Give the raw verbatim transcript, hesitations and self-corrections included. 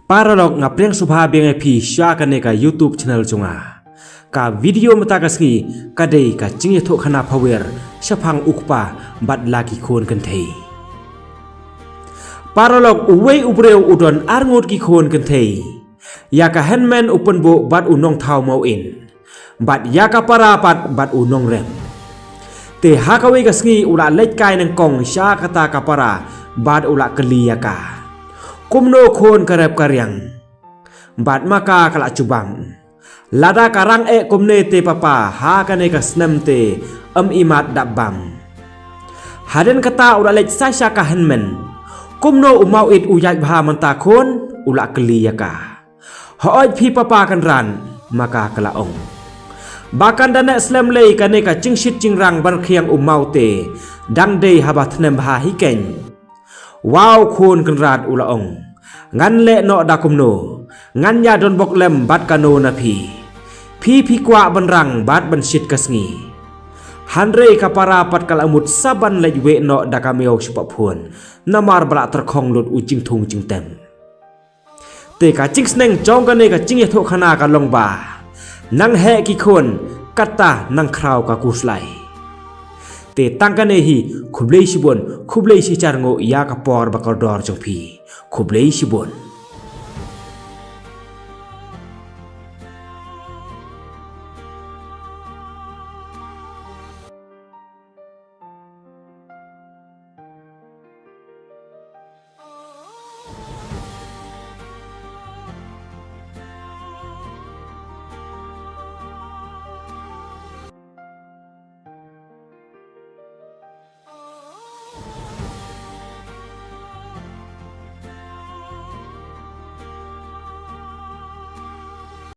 Paralok, nga pdiang sngewbha biang ïa phi sha kane ka YouTube channel jong nga. Ka video mynta ka sngi ka dei ka jingïathuhkhana phawer shaphang u kpa bad la ki khun kynthei. Paralok, uwei u briew u don arngut ki khun kynthei. Ïa ka hynmen u pynbuh bad u nongthaw mawin, bad ïa ka para pat bad u nongrem. Te ha kawei ka sngi u la leit kai nyngkong sha kata ka para bad u la kylli ïa ka, kumno khun ka rep ka riang. Bad ma ka ka la jubab, lada ka rang eh kumne te papa, ha kane ka snem te ym imat dap bam. Hadien kata u la leit sa sha ka hynmen. Kumno u mawit u ïaid bha mynta khun? U la kylli ïa ka. Hooid phi papa Kynrad, ma ka ka la ong. Ba kan da neh slem lei kane ka jingshit jingrang ban rkhiang u maw te, dang dei haba thnem bha hi keiñ. Waw khun Kynrad, u la ong, ngan leh noh da kumno? Ngan ïa don bok lem bad kano na phi? Phi phi kwah ban rang bad ban shit ka sngi. Hynrei ka para pat ka la mut sa ban leit weh noh da ka miaw shapoh phone, namar ba la tyrkhong lut u jingthung jingtem. Te ka jingsneng jong kane ka jingïathuhkhana ka long ba, nang heh ki khun, kata nang khraw ka khuslai. Te tang kane hi, khublei shibun, khublei shihajar nguh ïa ka por ba kordor jong phi. Khublei shibun.